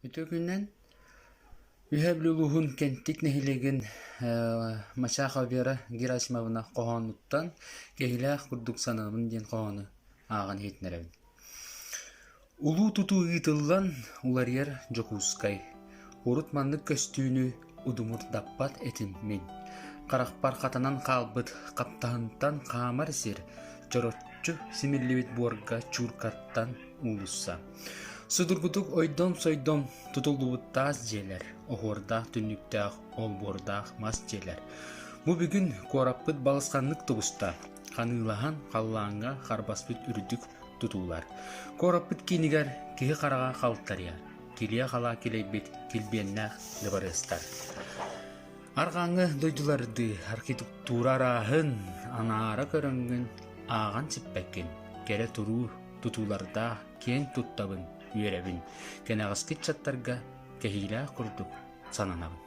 Үтүө күнүнэн Үһээ Бүлүү улууһун Кэнтик нэһилиэгин Мачахова Вера Герасимовна хоһоонуттан «Киһилээх курдук сананабын» диэн хоһоону ааҕан иһитиннэрэбин. Улуу тутуу ыытыллан уларыйар Дьокуускай. Урут маннык көстүүнү удумурдаппат этим мин. Харахпар хатанан хаалбыт хаптаһынтан хаамар сир чороччу симиллибит буорга чууркаттан уулусса. Судургутук ойдом-сойдом тутуллубут таас дьиэлэр, оһуордаах түннүктээх, олбуордаах мас дьиэлэр. Бу бүгүн куораппыт балысханнык тубуста, ханыылаһан халлааҥҥа харбаспыт үрдүк тутуулар. Куораппыт киинигэр киһи хараҕа халтарыйар, килиэ-халаа килэйбит килбиэннээх дыбарыастар. Арҕааҥҥы дойдулардыы архитектура арааһын аҥаара көрөҥҥүн ааҕан сиппэккин, кэрэ туруу тутуулардаах киэҥ туттабын, үөрэбин, кэнэҕэски ыччаттарга кэһиилээх курдук сананабын.